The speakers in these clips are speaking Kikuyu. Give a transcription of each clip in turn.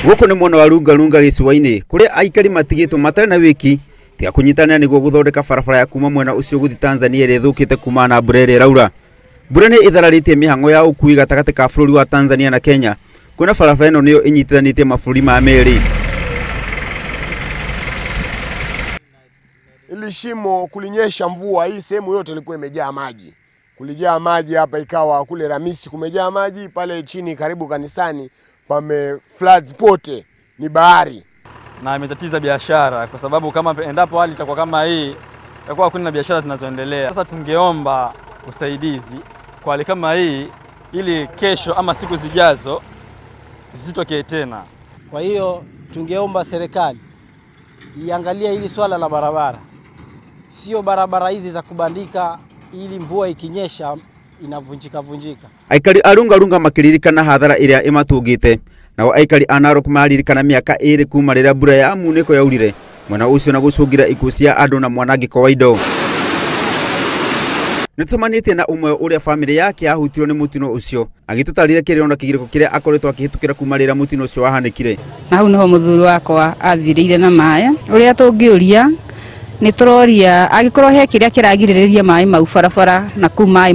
Gũkũ nĩ mwena wa Lungalunga gĩcũa-inĩ kũrĩa aikari matigĩtwo matarĩ na wĩki tiga kũnyitanĩra nĩguo gũthondeka barabara ya kuma mwena ũcio gũthiĩ Tanzania ĩrĩa ĩthũkĩte kumana na mbura ĩrĩa ĩraura. Mbura nĩ ĩthararĩtie mĩhang'o ya ũkui gatagatĩ ka bũrũri wa Tanzania na Kenya kuona barabara ĩno nĩyo ĩnyitithanĩtie mabũrũri ma merĩ. Ili shimo kulinyesha mvua, hii sehemu yote ilikuwa imejaa maji. Kulijaa maji hapa, ikawa kule Ramisi kumejaa maji, pale chini karibu kanisani pame floods pote ni bahari. Na imetatiza biashara kwa sababu kama endapo hali itakuwa kama hii, itakuwa hakuna biashara zinazoendelea. Sasa tungeomba usaidizi kwa hali kama hii ili kesho ama siku zijazo zisitokee tena. Kwa hiyo tungeomba serikali iangalie hili swala la barabara. Sio barabara hizi za kubandika ili mvua ikinyesha inavunjika vunjika. Aikari a Lungalunga makiririkana hathara ĩrĩa ĩmatũngĩte, nao aikari a Narok maririkana mĩaka ĩrĩ kuma rĩrĩa mbura ya munĩko yaurire mwena ũcio na gũcũngĩra ikuũ cia andũ na mwanangĩko wa indo. Nĩtũcemanĩtie na ũmwe ũrĩa bamĩrĩ yake yahutirio nĩ mũtino ũcio agĩtũtarĩria kĩrĩro na kĩgirĩko kĩrĩa akoretwo akĩhĩtũkĩra kuma rĩrĩa mũtino ũcio wahanĩkire. Na hau nĩho mũthuri wakwa athirĩire na maĩ. Ũrĩa tũngĩũria nĩ tũroria angĩkorwo he kĩrĩa kĩragirĩrĩria maĩ mau barabara na kũu maĩ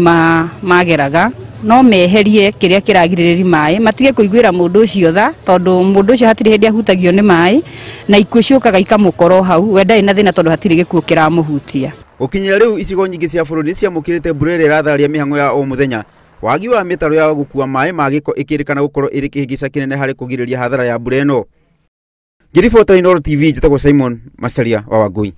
mageraga, no meherie kĩrĩa kĩragirĩrĩria maĩ, matige kũiguĩra mũndũ ũcio tha, tondũ mũndũ ũcio hatirĩ hĩndĩ ahutagio nĩ maĩ na ikuũ ciũkaga ikamũkora hau, we ndarĩ na thĩna tondũ hatirĩ gĩkuũ kĩramũhutia. Gũkinyĩra rĩu icigo nyingĩ cia bũrũri nĩciamũkĩrĩte mbura ĩrĩa ĩrathararia mĩhang'o ya o mũthenya. Wagi wa mĩtaro ya gũkua maĩ ma gĩko ĩkĩrĩkana gũkorwo ĩrĩ kĩhĩngĩca kĩnene harĩ kũgirĩrĩria hathara ya mbura ĩno. Ngĩribota Inooro TV, njĩtagwo Simon Macharia wa Wangui.